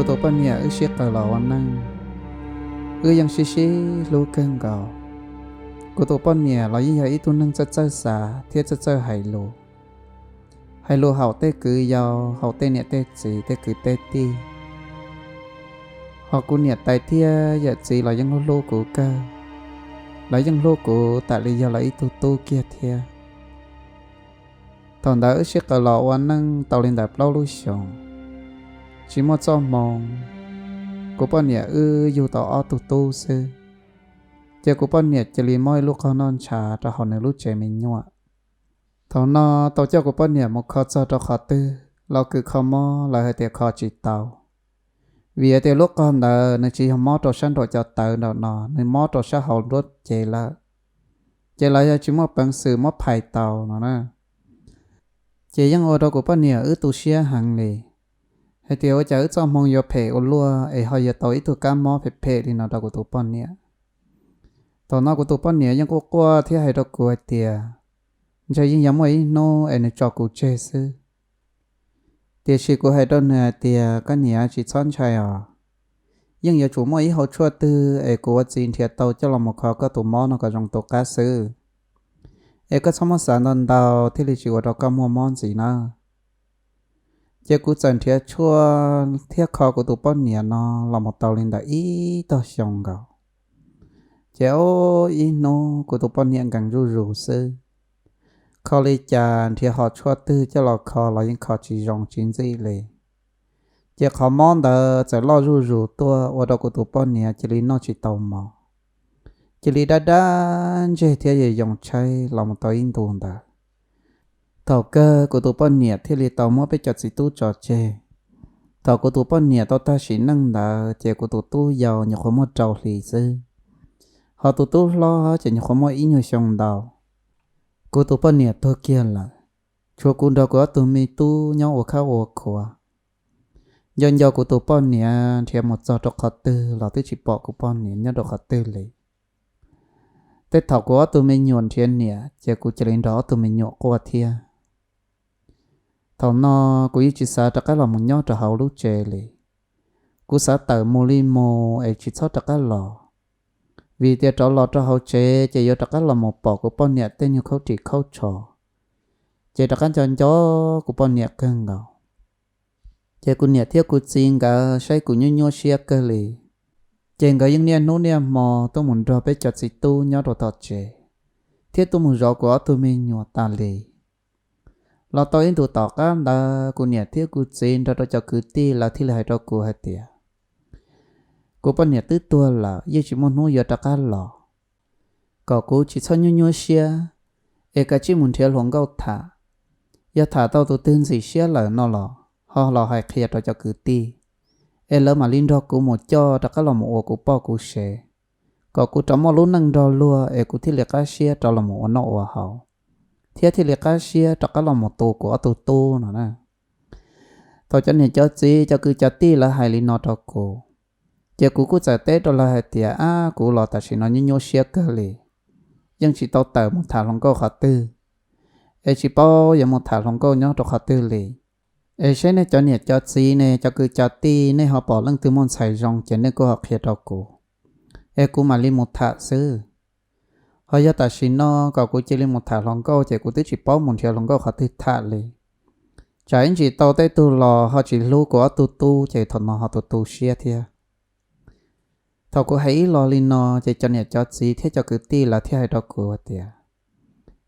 Tus poj niam wb sib qawm los ua neej, wb yeej sib sib hlub kawg nkaus. Kuv tus poj niam los yeej yog ib tug neeg txawj txawj xav thiab txawj txawj hais lus, hais lus haum tej kwv yau, haum tej niam tej txiv, tej kwv tej tij. Ho kuv niam tais thiab yawm txiv los yeej hlub hlub kuv kawg, lawv yeej hlub kuv tam li yog lawv ib tug tub kiag thiab. Thaum ntawd wb sib qawm los ua neej tau li ntawm plaub lub xyoos, tsis muaj txoj hmoo, kuv poj niam wb yug tau ob tug tub xwb. Ces kuv poj niam cia li mob ib lub qog noj ntshav rau hauv nws lub tsev me nyuam. Thaum no tau coj kuv poj niam mus kho txog rau qhov twg los kws kho mob lawv hais tias kho tsis tau, vim hais tias lub qog ntawd nws tsis yog mob rau sab nraum cov tawv nraum no, nws mob rau sab hauv nruab cev lawm. Ces lawv yog tsis muaj peev xwm muab phais tau no na. Ces yeej ua rau kuv poj niam wb tu siab heev li, hais tias ua cas wb txoj hmoo yuav phem ua luaj es ho yuav tau ib tug kab mob phem phem li no rau kuv tus poj niam. Thaum no kuv tus poj niam yeej quaj quaj thiab hais rau kuv hais tias, ntshe yeej yuav muaj ib hnub es nws tso kuv tseg xwb. Tiam sis kuv hais rau nws hais tias, koj niam, tsis txhob ntshai os, yeej yuav tsum muaj ib hauv tshuaj twg es kuv ua txiv nrhiav tau coj los mus kho koj tus mob no kom zoo tus qab xwb, es koj txhob muab xav ntau ntau thiaj li tsis ua rau koj muaj mob ntxiv nawb. Ces kuv txawm nrhiav tshuaj thiab kho kuv tus poj niam no los mus tau li ntawm ib tog xyoo nkaus. Ces ib hnub kuv tus poj niam nkees zuj zus xwb, kho li cas nrhiav hom tshuaj twg coj los kho los yeej kho tsis zoo tsis ntxim li. Ces qhov mob ntawd txawm loj zuj zus tuaj ua rau kuv tus poj niam cia li noj tsis tau mov, cia li dab dab ntseg thiab yog yoo tshaib los mus tau ib ntus ntawd. Thaum kawg kuv tus poj niam thiaj li tau muab peb cov txiv tub tso tseg. Thaum kuv tus poj niam tau tag sim neej ntawd ces kuv tus tub yau nyuam qhuav muaj rau hli xwb, ho tus tub hlob ces nyuam qhuav muaj ib nyuag xyoo ntau. Kuv tus poj niam tuag kiag lawm, tshuav kuv nrog kuv ob tug me tub nyob ua khab ua khuav. Nco nco kuv tus poj niam nrhiav mus txog rau qhov twg los twb tsis pom kuv poj niam nyob rau qhov twg li. Tej thaum kuv ob tug me nyuam nrhiav niam ces kuv cia li nrog ob tug me nyuam quaj thiab. Thaum no kuv yeej tsis xav rov qab los mus nyob rau hauv lub tsev li. Kuv xav tawm mus li mus es tsis txhob rov qab los, vim tias rov los rau hauv tsev ces yuav rov qab los mus pom kuv poj niam tej nyuag khaub ris khaub tsho, ces rov qab nco nco kuv poj niam kawg nkaus. Ces kuv niam thiab kuv txiv nkawd saib kuv nyuaj nyuaj siab kawg li, ces nkawd yeej niaj hnub niaj hmo tuaj mus nrog peb cov txiv tub nyob rau tom tsev, thiab tuaj mus zov kuv ob tug me nyuam tas li. Los tau ib ntus tom qab ntawd kuv niam thiab kuv txiv nrog rau cov kwv tij lawv thiaj li hais rau kuv hais tias, kuv poj niam twb tuag lawm, yeej tsis muaj hnub yuav rov qab los, kom kuv tsis txhob nyuaj nyuaj siab, es kav tsij mus nrhiav hluas nkauj tham. Yog tham tau tus twg ntxim siab lawm no los ho los hais qhia rau cov kwv tij, es lawv mam li nrog kuv mus coj rov qab los mus ua kuv poj kuv sev, kom kuv rov muaj lub neej nrog luag es kuv thiaj li qab siab rov los mus ua noj ua haus, thiab thiaj li qab siab rov qab los mus tu kuv ob tug tub no na. Thaum cov niam cov txiv cov kwv cov tij lawv hais li no rau kuv, ces kuv kuj txawm teb rau lawv hais tias, ab, kuv los tam sim no nyuaj nyuaj siab kawg li, yeej tsis tau tawm mus tham hluas nkauj qhov twg, es tsis paub yuav mus tham hluas nkauj nyob rau qhov twg li. Es seb nej cov niam cov txiv ne, cov kwv cov tij, nej ho pom leej twg muaj ntxhais zoo ces nej kuj ho qhia rau kuv, es kuv mam li mus tham xwb. Ho yog tam sim no kom kuv cia li mus tham hluas nkauj ces kuv twb tsis paub mus nrhiav hluas nkauj qhov twg tham li. Tsam ib ntsis tau tej tug los ho tsis hlub kuv ob tug tub ces thaum no ho tu tu siab thiab. Thaum kuv hais ib los li no ces cov niam cov txiv thiab cov kwv tij lawv thiaj hais rau kuv tias,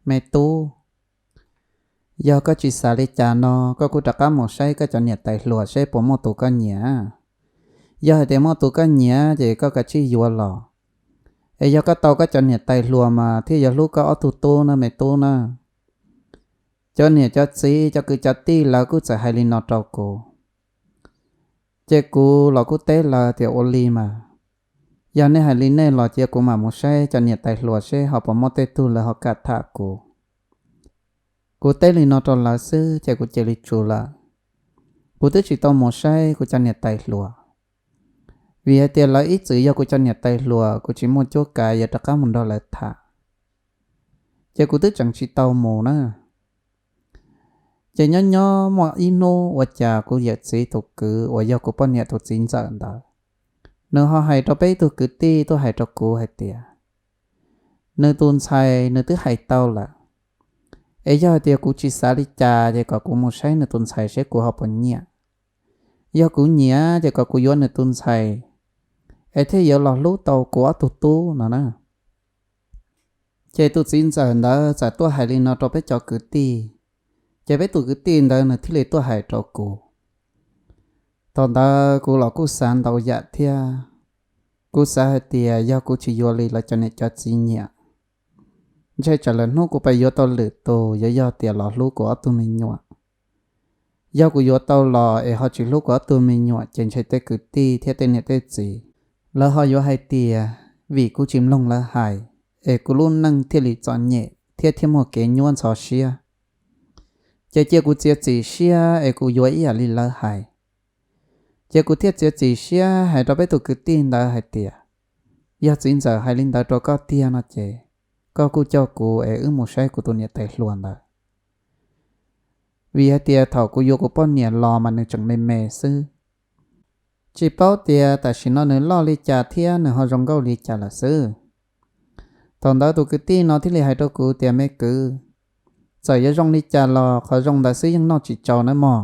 me tub, yog koj tsis xav li cas no, koj kuj rov qab mus saib koj cov niam tais hluas seb puas muaj tus koj nyiam. Yog hais tias muaj tus koj nyiam ces koj kav tsij yuav los. Es yog koj tau koj cov niam tais hluas mas thiaj yuav hlub koj ob tug tub na me tub na. Cov niam cov txiv cov kwv cov tij lawv kuj txawm hais li no rau kuv, ces kuv los kuj teb lawv tias ua li mas, yog nej hais li nej los cia kuv mam mus saib cov niam tais hluas seb ho puas muaj tej tug lawv ho kam tham kuv. Kuv teb li no rau lawv xwb ces kuv cia li tsum lawm. Kuv twb tsis tau mus saib kuv cov niam tais hluas, vim hais tias lawv ib txwm yog kuv cov niam tais hluas, kuv tsis muaj cuab kav yuav rov qab mus nrog lawv tham, ces kuv twb tseem tsis tau mus na. Ces nyob nyob muaj ib hnub ua cas kuv yawm txiv tus kwv uas yog kuv poj niam tus txiv ntxawm ntawd, nws ho hais rau peb ib tug kwv tij tuaj hais rau kuv hais tias, nws tus ntxhais nws twb hais tau lawm, es yog hais tias kuv tsis xav li cas ces kom kuv mus saib nws tus ntxhais seb kuv ho puas nyiam. Yog kuv nyiam ces kom kuv yuav nws tus ntxhais, es thiaj yuav los hlub tau kuv ob tug tub no na. Ces tus txiv ntxawm ntawd txawm tuaj hais li no rau peb cov kwv tij, ces peb tus kwv tij ntawd nws thiaj li tuaj hais rau kuv. Thaum ntawd kuv los kuj xav ntau yam thiab, kuv xav hais tias yog kuv tsis yuav li lawv cov niam cov txiv nyiam, ntshe tsam lawm hnub kuv pais yuav tau lwm tus yuav yog tias los hlub kuv ob tug me nyuam. Yog kuv yuav tau los es ho tsis hlub kuv ob tug me nyuam ces ntshe tej kwv tij thiab tej niam tej txiv lawv ho yuav hais tias vim kuv tsis mloog lawv hais, es kuv lub neej thiaj li txom nyem thiab thiaj muaj kev nyuaj ntxhov siab. Ces cia kuv txiav txim siab es kuv yuav ib yam li lawv hais. Ces kuv thiaj txiav txim siab hais rau peb tus kwv tij ntawd hais tias, yog txiv ntxawm hais li ntawd rau koj tiag no ces, koj kuj coj kuv es wb mus saib kuv tus niam tais hluas ntawd. Vim hais tias thaum kuv yuav kuv poj niam los mas nws tseem me me xwb, tsis paub tias tam sim no nws loj li cas thiab nws ho zoo nkauj li cas lawm xwb. Thaum ntawd tus kwv tij no thiaj li hais rau kuv tias, me kwv, txawm yuav zoo li cas los qhov zoo ntawd xwb yeej noj tsis tsau nawb mog.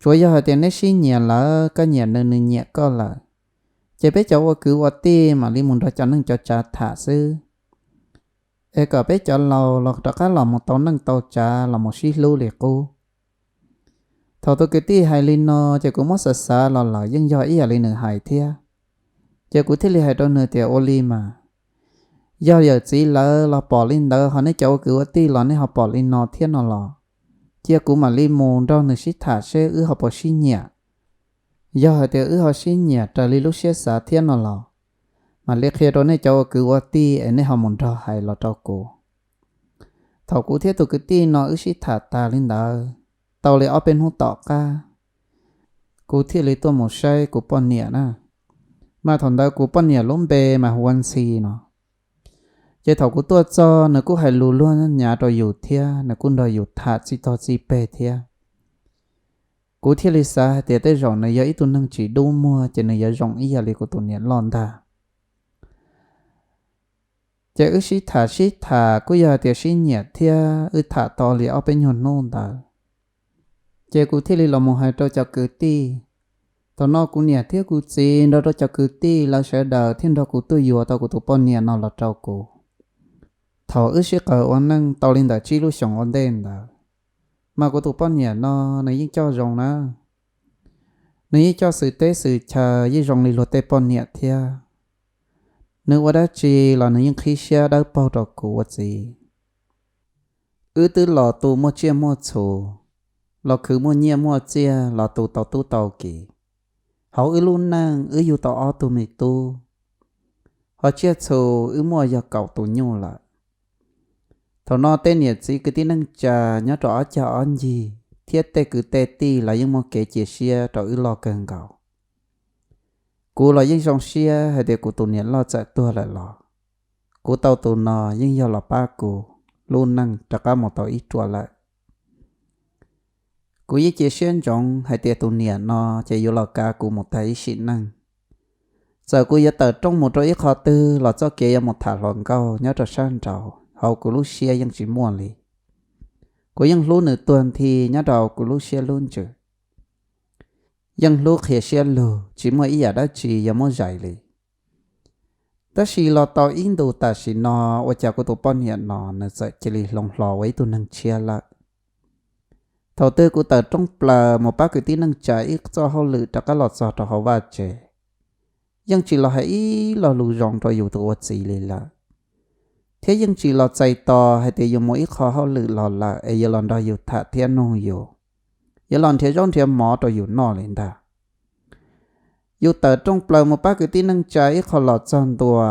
Tsuav yog hais tias neb sib nyiam lawm, koj nyiam nws, nws nyiam koj lawm, ces peb cov ua kwv ua tij mam li mus nrog cov neej cov tsav tham xwb, es kom peb cov laus los rov qab los mus tau neej tau tsav los mus sib hlub li qub. Thaum tus kwv tij hais li no ces kuv muab xav xav los lawm yeej yog ib yam li nws hais thiab. Ces kuv thiaj li hais rau nws tias, ua li mas, yog yawm txiv lawv los pom li ntawd ho nej cov ua kwv ua tij los nej ho pom li no thiab no los, cia kuv mam li mus nrog nws sib tham seb wb ho puas sib nyiam. Yog hais tias wb ho sib nyiam raws li lub siab xav thiab no los, mam li qhia rau nej cov ua kwv ua tij es nej ho mus nrog hais los rau kuv. Thaum kuv thiab tus kwv tij no wb sib tham tas li ntawd, tau li ob peb hnub tom qab, kuv thiaj li tuaj mus saib kuv poj niam na. Mas thaum ntawd kuv poj niam lub npe mas hu ua Ntxhi no. Ces thaum kuv tuaj txog nws kuj hais lus luag nyav rau yus thiab nws kuj nrog yus tham txij tog txij peg thiab. Kuv thiaj li xav hais tias tej zaum nws yog ib tug neeg tsis dub muag ces nws yuav zoo ib yam li kuv tus niam loj ntag. Ces wb sib tham sib tham kuj yog hais tias sib nyiam thiab wb tham tau li ob peb nyuag hnub ntawd, ces kuv thiaj li los mus hais rau cov kwv tij. Thaum no kuv niam thiab kuv txiv nrog rau cov kwv tij lawv sawv daws thiaj nrog kuv tuaj yuav tau kuv tus poj niam no los rau kuv. Thaum wb sib qawm ua neej tau li ntawm tsib lub xyoos ua ntej ntawd, mas kuv tus poj niam no nws yeej coj zoo na. Nws yeej coj xwm teb xwm chaw yeej zoo li luag tej poj niam thiab. Nws ua dab tsi los nws yeej qhib siab dawb paug rau kuv ua txiv. Wb twb los tu muaj tsiaj muaj txhu, los khwv muaj nyiaj muaj txiaj los tu tau tub tau kiv. Hauv wb lub neej wb yug tau ob tug me tub, ho tsiaj txhu wb muaj yog kaum tus nyuj lawm. Thaum no tej niam txiv kwv tij neej tsa nyob rau ob cag ob ncig thiab tej kwv tej tij lawv yeej muaj kev cia siab rau wb loj kawg nkaus. Kuv los yeej zoo siab hais tias kuv tus niam loj txawm tuag lawm los kuv tau tus no yeej yog los pab kuv lub neej rov qab mus tau ib ruam lawm. Kuv yeej cia siab ntsoov hais tias tus niam no ces yuav los kav kuv mus tag ib sim neej. Txawm kuv yuav tawm rooj mus rau ib qho twg los txoj kev yuav mus tham hluas nkauj nyob rau sab nraud hauv kuv lub siab yeej tsis muaj li. Kuv yeej hlub nws tuag nthi nyob rau kuv lub siab lub ntsws. Yeej hlub qhia siab lug tsis muaj ib yam dab tsi yuav muab zais li. Tab sis los tau ib ntus tam sim no ua cas kuv tus poj niam no nws txawm cia li hloov hlo ua ib tug neeg tshiab lawm. Thaum twg kuv tawm rooj plaws mus pab kwv tij neej tsa ib txoj hauj lwm rov qab los txog rau hauv vaj tsev, yeej tsis los hais ib lo lus zoo rau yus tus ua txiv li lawm, thiab yeej tsis los txais tos hais tias yus mus ib qho hauj lwm los lawm es yuav los nrog yus tham thiab nug yus, yuav los nrhiav zaub nrhiav mov rau yus noj li ntag. Yus tawm rooj plaws mus pab kwv tij neej tsa ib qho los txog ntua,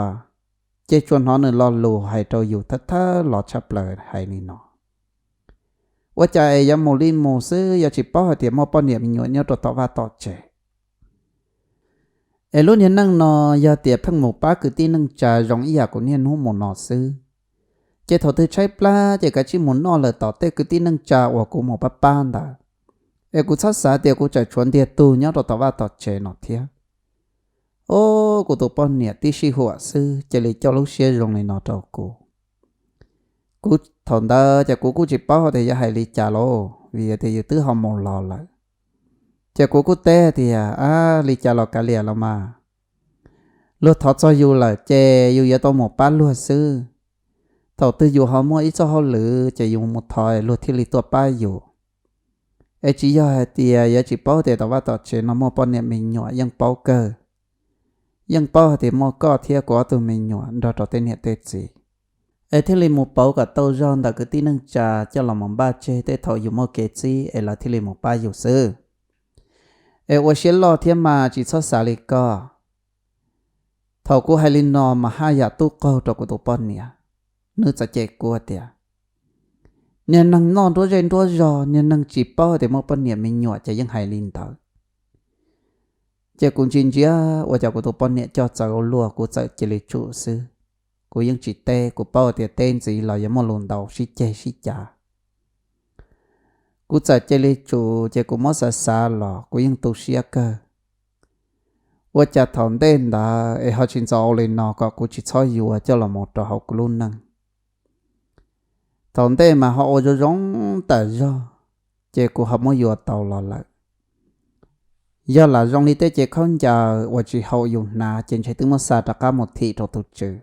ces tsuas hnov nws lo lus hais rau yus thawj thawj los tshaj plaws hais li no: Ua cas es yuav mus li mus xwb yuav tsis paub hais tias muaj poj niam me nyuam nyob rau tom vaj tom tsev? Es lub niag neej no yog tias pheej mus pab kwv tij neej tsa zoo ib yam kuv niaj hnub mus no xwb, Ces thaum twg tshaib plab ces kav tsij mus noj lawm tom tej kwv tij neej tsa uas kuv mus pab pab ntawd, es kuv txhob xav tias kuv tseem tshuav ntiag tug nyob rau tom vaj tom tsev no thiab. Ob, kuv tus poj niam tib sij huam xwb cia li coj lub siab zoo li no rau kuv. Kuv thaum ntawd ces kuv kuj tsis paub tias yuav hais li cas lauj, vim tias yus twb ho mus los lawm. Ces kuv kuj teb tias, Ab, li cas los kav liam los mas, luag thov txog yus lawm ces yus yuav tau mus pab luag xwb. Thaum twg yus ho muaj ib txoj hauj lwm ces yus mus thov luag thiaj li tuaj pab yus. Es tsis yog hais tias yuav tsis paub tias tom vaj tom tsev no muaj poj niam me nyuam, yeej paub kawg. Yeej paub hais tias muaj koj thiab kuv ob tug me nyuam nrog rau tej niam tej txiv, es thiaj li mus pauv kom tau zog ntawm kwv tij neej tsa coj los mus npaj tseg tej thaum yus muaj kev txib es lawv thiaj li mus pab yus xwb. Es ua siab loj thiab mas tsis txhob xav li koj. Thaum kuv hais li no mas haj yam tub qaug rau kuv tus poj niam, nws txawm cem kuv tias, Niag neeg noj nruab zej nruab zog, niag neeg tsis paub tias muaj poj niam me nyuam ces yeej hais li ntawd. Ces kuv ntsia ntsia ua cas kuv tus poj niam coj txawv ua luaj, kuv txawm cia li tsum xwb. Kuv yeej tsis teb, kuv paub tias teb ntxiv los yuav muaj lus ntaus sib ceg sib cav. Kuv txawm cia li tsum, ces kuv muab xav xav los kuv yeej tu siab kawg. Ua cas thaum ntej ntawd es ho tsis ntxov ua li no kom kuv tsis txhob yuav coj los mus rau hauv kuv lub neej. Thaum ntej mas ho ua zoo zoo tas zog, ces kuv ho muab yuav tau los lawm. Yog lam zoo li tej cev khaub ncaws uas tsis haum yus hnav ces ntshe twb muab xa rov qab mus thim rau tus tswv.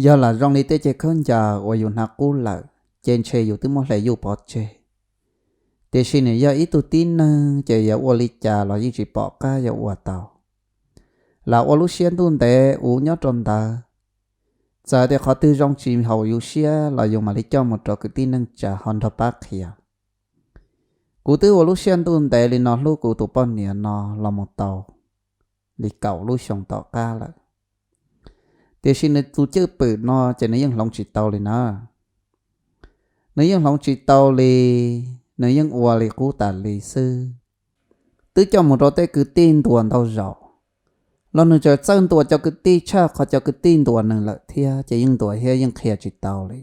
Yog lam zoo li tej cev khaub ncaws uas yus hnav qub lawm ces ntshe yus twb muab hle yuj pov tseg. Tiam sis nws yog ib tug tib neeg ces yuav ua li cas los yeej tsis pom qab yuav ua tau. Lam ua lub siab ntuj ntev uv nyob rau ntawd, txawm tias qhov twg zoo tsis haum yus siab los yus mam li coj mus rau kwv tij neej tsa ho nrog pab qhia. Kuv twb ua lub siab ntuj ntev li no hlub kuv tus poj niam no los mus tau li kaum lub xyoo tom qab lawm, tiam sis nws tus cwj pwm no ces nws yeej hloov tsis tau li na. Nws yeej hloov tsis tau li, nws yeej ua li qub tas li xwb. Twb coj mus rau tej kwv tij ntuas ntau zaus los nws tseem txawj ntuas cov kwv tij tshaj qhov cov kwv tij ntuas nws lawm thiab, ces yeej ntuas thiab yeej qhia tsis tau li.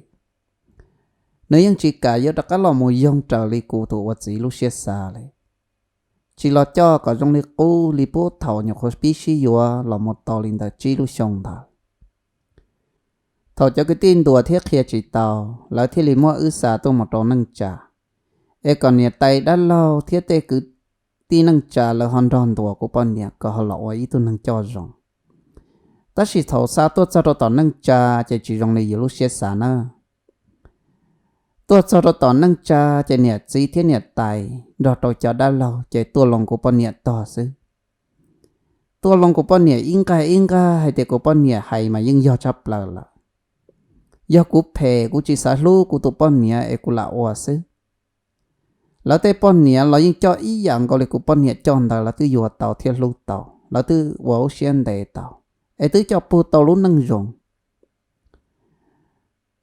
Nws yeej tsis kam yuav rov qab los mus yoog raws li kuv tus ua txiv lub siab xav li. Tsis los coj kom zoo li qub li puag thaum nyuam qhuav pib sib yuav los mus tau li ntawm tsib lub xyoo ntawd. Thaum cov kwv tij ntuas thiab qhia tsis tau, lawv thiaj li muab wb xa tuaj mus rau neej tsa, es kom niam tais dab laug thiab tej kwv tij neej tsa lawv ho nrog ntuas kuv poj niam kom ho los ua ib tug neeg coj zoo. Tab sis thaum xa tuaj txog rau tom neej tsa ces tsis zoo li yus lub siab xav na. Tuaj txog rau tom neej tsa ces niam txiv thiab niam tais nrog rau cov dab laug ces tuaj loo kuv poj niam tog xwb. Tuaj loo kuv poj niam ib nqag ib nqag hais tias kuv poj niam hais mas yeej yog tshaj plaws lawm. Yog kuv phem, kuv tsis xav hlub kuv tus poj niam es kuv lam ua xwb. Lawv tej poj niam los yeej coj ib yam nkaus li kuv poj niam coj ntawd, lawv twb yuav tau thiab hlub tau, lawv twb ua lub siab ntev tau, es twb coj pug tau lub neej zoo.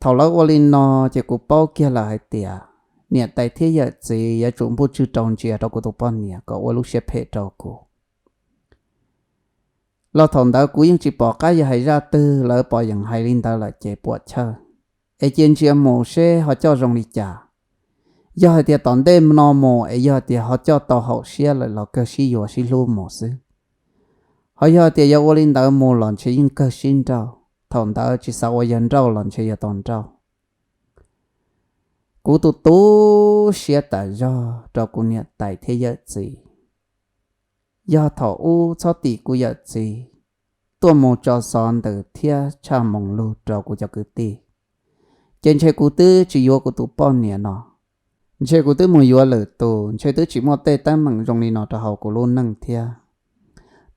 Thaum lawv ua li no ces kuv paub kiag lawm hais tias niam tais thiab yawm txiv yuav tsum npuj tswg rau ntsia rau kuv tus poj niam kom ua lub siab phem rau kuv. Los thaum ntawd kuv yeej tsis pom qab yuav hais zaj twg, lawv pom yeem hais li ntawd lawm ces puam chawj. Es cia ntsia mus seb ho coj zoo li cas. Yog hais tias tom ntej no mus es yog tias ho coj tau haum siab lawm los kawg sib yuav sib hlub mus xwb. Ho yog tias yuav ua li ntawd mus los ntshe yeej kawg sib nrauj, thaum ntawd tsis xav ua yawg nrauj los ntshe yuav tau nrauj. Kuv tu tu siab tas zog rau kuv niam tais thiab yawm txiv. Yog thaum ub txhob tim kuv yawm txiv tuaj mus tso xov ntawd thiab tshaj moo lug rau kuv cov kwv tij, ces ntshe kuv twb tsis yuav kuv tus poj niam no. Ntshe kuv twb mus yuav lwm tus, ntshe twb tsis muaj tej teeb meem zoo li no rau hauv kuv lub neej thiab.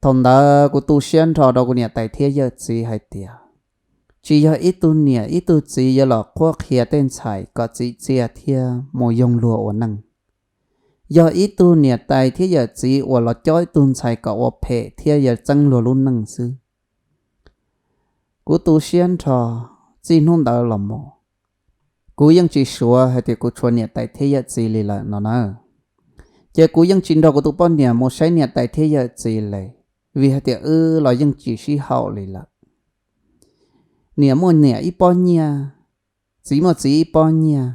Thaum ntawd kuv tu siab nrho rau kuv niam tais thiab yawm txiv hais tias, tsis yog ib tug niam ib tug txiv yuav los qhuab qhia tej ntxhais kom txim txiaj thiab mus yoog luag ua neej. Yog ib tug niam tais thiab yawm txiv uas los cob ib tug ntxhais kom ua phem thiab yuav txeeb luag lub neej xwb. Kuv tu siab nrho, txij hnub ntawd los mus, kuv yeej tsis suav hais tias kuv tshuav niam tais thiab yawm txiv li lawm no na. Ces kuv yeej tsis nrog kuv tus poj niam mus saib niam tais thiab yawm txiv li, vim hais tias wb los yeej tsis sib haum li lawm. Niam muaj niam ib pob nyiaj, txiv muaj txiv ib pob nyiaj.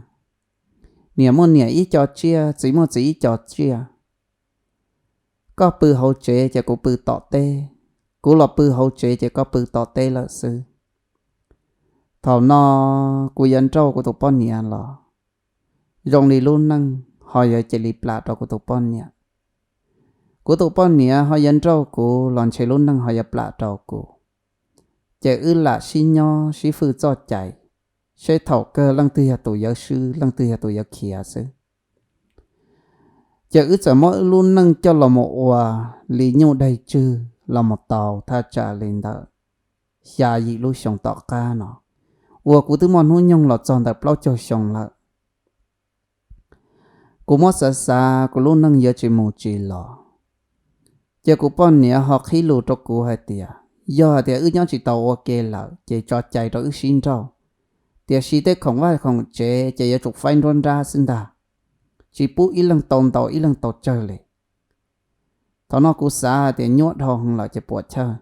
Niam muaj niam ib co tsiaj, txiv muaj txiv ib co tsiaj. Koj pw hauv tsev ces kuv pw tom teb, kuv los pw hauv tsev ces koj pw tom teb lawm xwb. Thaum no kuv yuav nrauj kuv tus poj niam los zoo li lub neej ho yuav cia li plam rau kuv tus poj niam. Kuv tus poj niam ho yuav nrauj kuv los ntshe lub neej ho yuav plam rau kuv. Ces wb lam sib nyob sib fwj txoj cai, seb thaum kawg leej twg yog tus yuav swb, leej twg yog tus yuav khiav xwb. Ces wb txawm muab wb lub neej coj los mus ua li nyuj daig tswg los mus tau thaj tsam li ntawm xya yim lub xyoo tom qab no, uas kuv twb muaj hnub nyoog los txog ntawm plaub caug xyoo lawm. Kuv muab xav xav kuv lub neej yuav tsis mus tsis los, ces kuv poj niam ho qhib lus rau kuv hais tias yog hais tias wb nyob tsis tau ua ke lawm ces tso cai rau wb sib nrauj, tiam sis tej khoom vaj khoom tsev ces yuav tsum faib nruab nrab xwb ntag, tsis pub ib leeg tau ntaus ib leeg tau tsawg li. Thaum no kuv xav hais tias nyuaj dhau heev lawm ces puas chawj,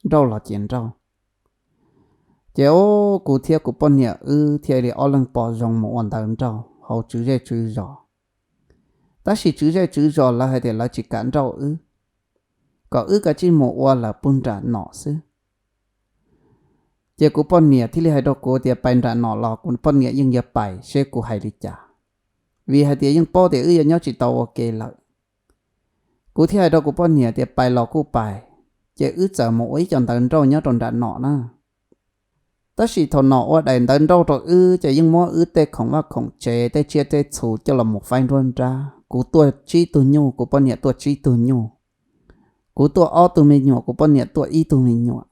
nrauj los ces nrauj. Ces kuv thiab kuv poj niam wb thiaj li ob leeg pom zoo mus ua ntawv nrauj hauv tswv zej tswv zos. Tab sis tswv zej tswv zos lawv hais tias lawv tsis kam nrauj wb, kom wb kav tsij mus ua lawm pug nram nom xwb. Ces kuv poj niam thiaj li hais rau kuv tias pais nram nom los kuv poj niam yeej yuav pais seb kuv hais li cas, vim hais tias yeej paub tias wb yuav nyob tsis tau ua ke lawm. Kuv thiaj hais rau kuv poj niam tias pais los kuj pais, ces wb txawm mus ua ib co ntawv nrauj nyob rau nram nom na. Tab sis thaum nom ua daim ntawv nrauj rau wb ces yeej muab wb tej khoom vaj khoom tsev, tej tsiaj tej txhu coj los mus faib nruab nrab. Kuv tuaj tsib tug nyuj, kuv poj niam tuaj tsib tug nyuj. Kuv tuaj ob tug me nyuam, kuv poj niam tuaj ib tug me nyuam.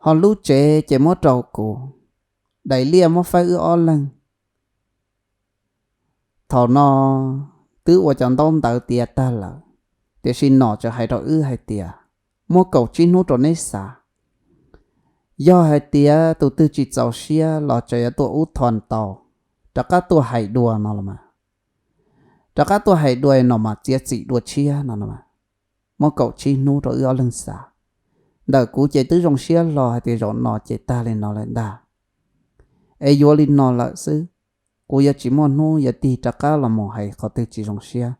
Ho lub tsev ces muab rau kuv, daim liaj muab faib wb ob leeg. Thaum no twb ua cov ntaub ntawv tiav tag lawm, tiam sis nom tseem hais rau wb hais tias muab kaum tsib hnub rau neb xav. Yog hais tias tus twg tsis txaus siab los tseem yuav tuaj ub thov ntau, rov qab tuaj hais dua no los mas, rov qab tuaj hais dua no mas txiav txim dua tshiab no no mas. Muab kaum tsib hnub rau wb ob leeg xav. Ntawm kuv ces twb zoo siab hlo hais tias zaum no ces tag li no lawm ntag, es yuav li no lawm xwb, kuv yuav tsis muaj hnub yuav tig rov qab los mus hais qhov twg tsis zoo siab.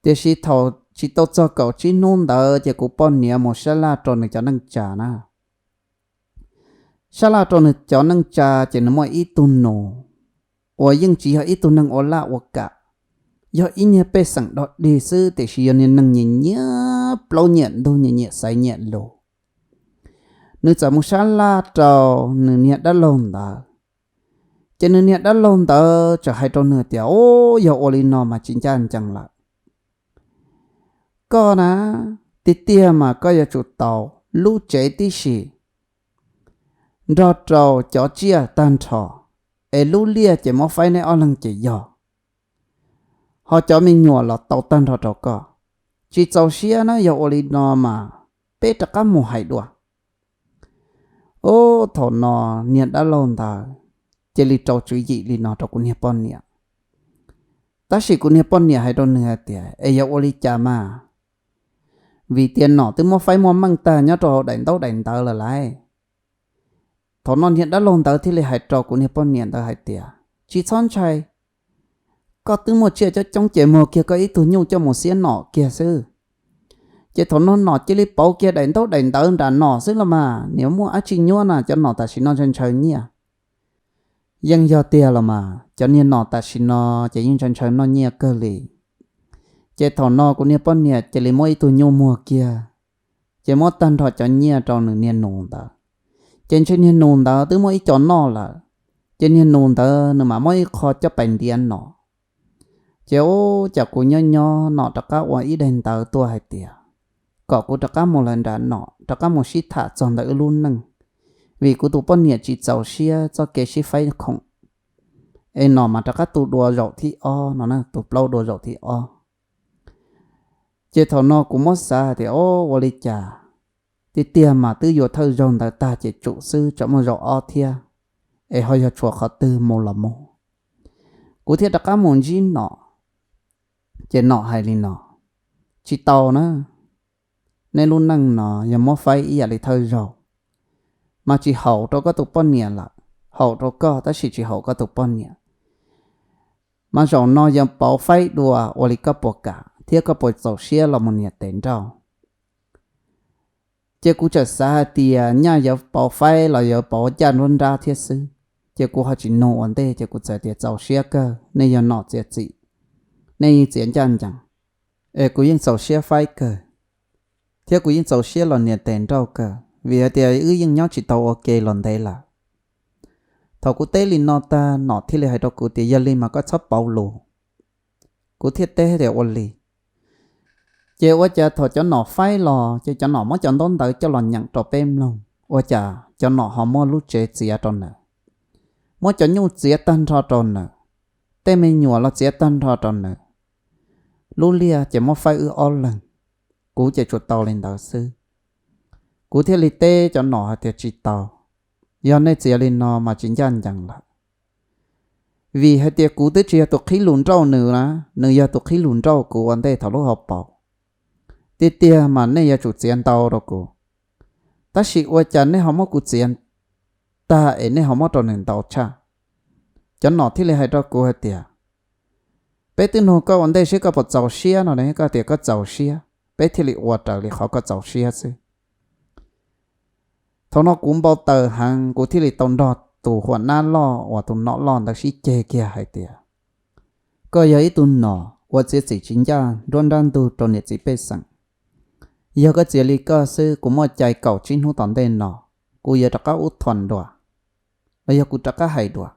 Tiam sis thaum tsis tau txog kaum tsib hnub ntawd ces kuv poj niam mus sab laj rau nws cov neej tsa na. Sab laj rau nws cov neej tsa ces nws muaj ib tug nus uas yeej tsis yog ib tug neeg ua laj ua kam, yog ib niag pej xeem dog dig xwb tiam sis yog niag neeg nyiam nyiam plaub nyiam ntug, nyiam nyiam xaiv nyiam lus. Nws txawm mus sab laj rau nws niag dab laug ntawd, ces nws niag dab laug ntawd txawm hais rau nws tias, Ub, yog ua li no mas tsis ncaj ncees lawm. Koj na, tiag tiag mas koj yuav tsum tau lub tsev tib si nrog rau cov tsiaj tag nrho, es lub liaj ces muab faib neb ob leeg ces yog, ho cov me nyuam los tau tag nrho rau koj. Tsis txaus siab na, yog ua li no mas peb rov qab mus hais dua. Ub, thaum no niag dab laug ntawd cia li rau tswv yim li no rau kuv niag poj niam. Tab sis kuv niag poj niam hais rau nws hais tias, Es yuav ua li cas mas? Vim tias nom twb muab faib muaj meej tag nyob rau hauv daim ntaub daim ntawv lawm lauj. Thaum no niag dab laug ntawd thiaj li hais rau kuv niag poj niam ntawd hais tias, Tsis txhob ntshai, koj twb muaj tsiaj coob coob ces muag kiag koj ib tug nyuj coj mus xiab nom kiag xwb. Ces thaum no nom cia li pauv kiag daim ntaub daim ntawv nram nom xwb los mas, niam muaj dab tsi nyuaj na, cov nom tam sim no ntshaw ntshaw nyiaj. Yeej yog tiag los mas, cov niag nom tam sim no ces yeej ntshaw ntshaw noj nyiaj kawg li. Ces thaum no kuv niag poj niam cia li muab ib tug nyuj muag kiag, ces muab tag nrho cov nyiaj rau nws niag nus ntawd. Ces ntshe niag nus ntawd twb muab ib co noj lawm, ces niag nus ntawd nws mam muab ib qho coj pais ntiav nom. Ces ub, cas kuv nyob nyob nom rov qab ua ib daim ntawv tuaj hais tias kom kuv rov qab mus lawm nram nom, rov qab mus sib tham txog ntawm wb lub neej, vim kuv tus poj niam tsis txaus siab txoj kev sib faib khoom. Es nom mas rov qab tu dua zaum thib ob no na, tu plaub dua zaum thib ob. Ces thaum no kuv muab xav hais tias, Ub, ua li cas tiag tiag mas twb yuav thawj zaug ntawd tag ces tsum xwb, tsam muaj zaum ob thiab, es ho yog tshuav qhov twg mus los mus. Kuv thiaj rov qab mus ntsib nom, ces nom hais li no, Tsis tau na, neb lub neej no yog muab faib ib yam li thawj zaug, mas tsis haum rau koj tus poj niam lawm, haum rau koj tab sis tsis haum koj tus poj niam. Mas zaum no yog pauv faib dua, ua li koj puas kam thiab koj puas txaus siab los mus nias tes nrauj? Ces kuv txawm xav hais tias nyaj yuav pauv faib los yuav pauv ncaj nruab nrab thiab xwb, ces kuv ho tsis nug ua ntej, ces kuv txawm tias txaus siab kawg, nej yog nom txiav txim, nej yeej txiav ncaj ncees, es kuv yeej txaus siab faib kawg, thiab kuv yeej txaus siab los nias tes nrauj kawg, vim hais tias wb yeej nyob tsis tau ua ke los ntev lawm. Thaum kuv teb li no tag, nom thiaj li hais rau kuv tias yog li mas koj txhob pauv lus. Kuv thiaj teb tias ua li. Ces ua cas thaum cov nom faib los ces cov nom muab cov ntaub ntawv coj los nyeem rau peb mloog, ua cas cov nom ho muab lub tsev txiav rau nws, muab cov nyuj txiav tag nrho rau nws, tej me nyuam los txiav tag nrho rau nws, lub liaj ces muab faib wb ob leeg. Kuv ces tsuas tau li ntawd xwb. Kuv thiaj li teb cov nom hais tias tsis tau, yog nej txiav li no mas tsis ncaj ncees lawm. Vim hais tias kuv twb tsis yog tus qhib lus nrauj nws na, nws yog tus qhib lus nrauj kuv ua ntej thaum lub hauv paus. Tiag tiag mas nej yuav tsum txiav ntau rau kuv, tab sis ua cas nej ho muab kuv txiav tag es nej ho muab rau nws ntau tshaj? Cov nom thiaj li hais rau kuv hais tias, peb twb nug koj ua ntej seb koj puas txaus siab no ne, koj tias koj txaus siab, peb thiaj li ua raws li qhov koj txaus siab xwb. Thaum no kuv npau taws heev, kuv thiaj li tau nrog tus huam nab loj uas tus nom loj ntawd sib ceg kiag hais tias, koj yog ib tug nom ua txiav txim tsis ncaj nruab nrab ntug rau niam txiv pej xeem. Yog koj txiav li koj xwb, kuv muaj cai kaum tsib hnub tom ntej no, kuv yuav rov qab ub thon dua, los yog kuv rov qab hais dua.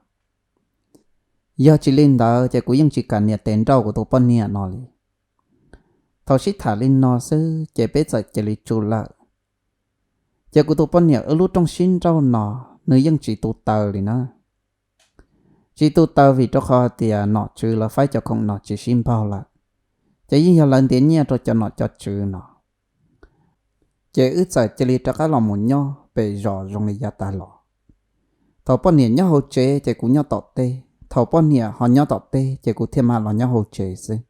Yog tsis li ntawd ces kuv yeej tsis kam nias tes nrauj kuv tus poj niam no li. Thaum sib tham li no xwb ces peb txawm cia li tsum lawm. Ces kuv tus poj niam wb lub rooj sib nrauj no, nws yeej tsis tu taws li na. Tsis tu taws vim rau qhov tias nom tswv lawv faib cov khoom no tsis sib npaug lawm, ces yeej yog lawv ntiav nyiaj rau cov nom cov tswv no. Ces wb txawm cia li rov qab los mus nyob pem zos zoo li yav tas los. Thaum poj niam nyob hauv tsev ces kuv nyob tom teb, thaum poj niam ho nyob tom teb ces kuv thiaj mam los nyob hauv tsev xwb.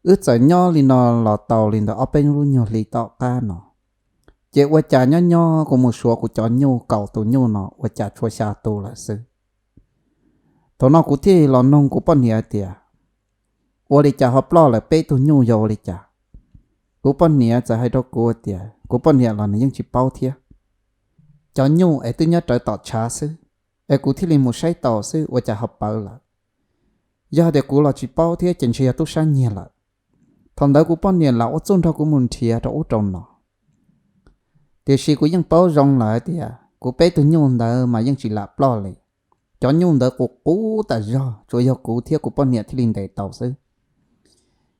Wb txawm nyob li no los tau li ntawm ob peb lub nyuag hli tom qab no, ces ua cas nyob nyob kuv mus suav kuv cov nyuj kaum tus nyuj no ua cas tshuav xya tus lawm xwb. Thaum no kuv thiaj los nug kuv poj niam hais tias, ua li cas ho ploj lawm peb tug nyuj, yog ua li cas? Kuv poj niam txawm hais rau kuv tias, kuv poj niam los nws yeej tsis paub thiab. Cov nyuj es twb nyob rawv tom tshav xwb, es kuv thiaj li mus saib tau xwb ua cas ho pawv lawm. Yog hais tias kuv los tsis paub thiab ces ntshe yog tub sab nyiag lawm. Thaum ntawd kuv poj niam lam ua txuj nrog kuv mus nrhiav rau ub rau no. Tiam sis kuv yeej paub zoo lawm hais tias kuv peb tug nyuj ntawd mas yeej tsis lam ploj li. Cov nyuj ntawd qus qus tas zog, tsuas yog kuv thiab kuv poj niam thiaj li ntes tau xwb.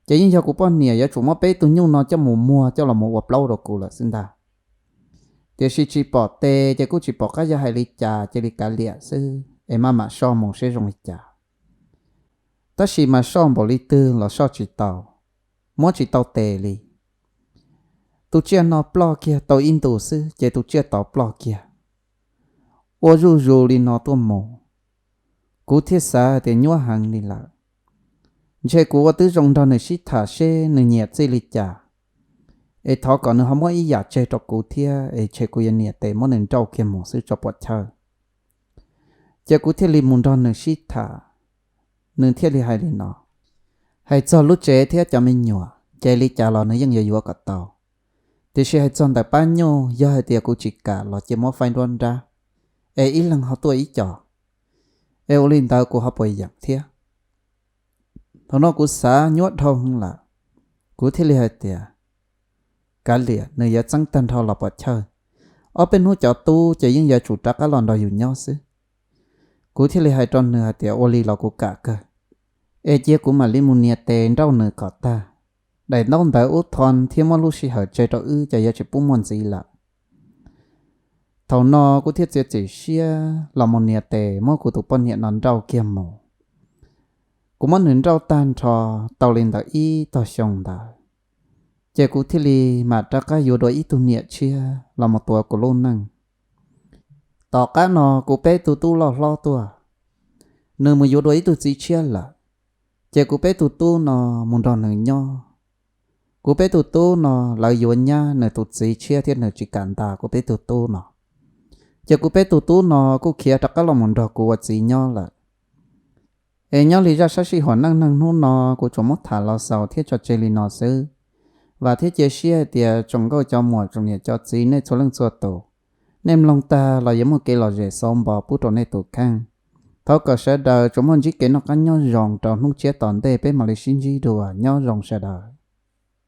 Ces yeej yog kuv poj niam yuav tsum muab peb tug nyuj no coj mus muag coj los mus ua plaub rau kuv lawm xwb ntag. Tiam sis tsis pom tes ces kuj tsis pom qab yuav hais li cas, cia li kav liam xwb es maj mam soj mus seb zoo li cas. Tab sis mas soj npaum li twg los soj tsis tau, muab tsis tau tes li. Tus tsiaj no ploj kiag tau ib ntus xwb ces tus tsiaj tod ploj kiag. Ua zuj zus li no tuaj mus, kuv thiaj xav tias nyuab heev li lawm. Ntshe kuv ua twb zoo nrog nws sib tham seb nws nyiam txij li cas, es thov kom nws ho muab ib yam tseg rau kuv thiab es ntshe kuv yuav nias tes muab nws nrauj kiag mus xwb tso pom chawj. Ces kuv thiaj li mus nrog nws sib tham, nws thiaj li hais li no, hais txog lub tsev thiab cov me nyuam ces li cas los nws yeej yuav yuav kom tau. Tiam sis hais txog ntawm pab nyuj, yog hais tias kuv tsis kam los cia muab faib nruab nrab, es ib leeg ho tuaj ib co, es ua li ntawd kuv ho puas yeem thiab. Thaum no kuv xav nyuab dhau lawm, kuv thiaj li hais tias, kav liam, nws yuav txeeb tag nrho los pom chawj, ob peb hnub cov tub ces yeej yuav tsum rov qab los nrog yus nyob xwb. Kuv thiaj li hais rau nws hais tias ua li los kuv kam kawg, es cia kuv mam li mus nias tes nrauj nws kom tag, daim ntaub ntawv ub thon thiab muab lub sij hawm tseg rau wb ces yuav tsis pub muaj ntxiv lawm. Thaum no kuv thiaj txiav txim siab los mus nias tes muab kuv tus poj niam no nrauj kiag mus. Kuv muab nws nrauj tag nrho tau li ntawd ib tog xyoo ntawd, ces kuv thiaj li mam rov qab yuav dua ib tug niam tshiab los mus tuav kuv lub neej. Tom qab no kuv peb tug tub loj hlob tuaj, nws mus yuav dua ib tug txiv tshiab lawm, ces kuv peb tug tub no mus nrog nws nyob. Kuv peb tug tub no lawv yuav nyab nws tus txiv tshiab thiab nws tsis kam ntas kuv peb tug tub no. Ces kuv peb tus tub no kuj khiav rov qab los mus nrog kuv ua txiv nyob lawm. Es nyob li zaj sab sij huam neej neeg hnub no kuv tsuas muab tham los xaus thiab tso tseg li no xwb. Vam thiab cia siab hais tias tsoom nkauj cov muam tsoom niam cov txiv nej txhua leej txhua tus, nej mloog tag los yuav muaj kev lom zem xauv npo pub rau nej tus kheej. Thov kom sawv daws tsuas muaj ntsib kev noj qab nyob zoo rau hnub tshiab tom ntej peb mam li sib ntsib dua. Nyob zoo sawv daws.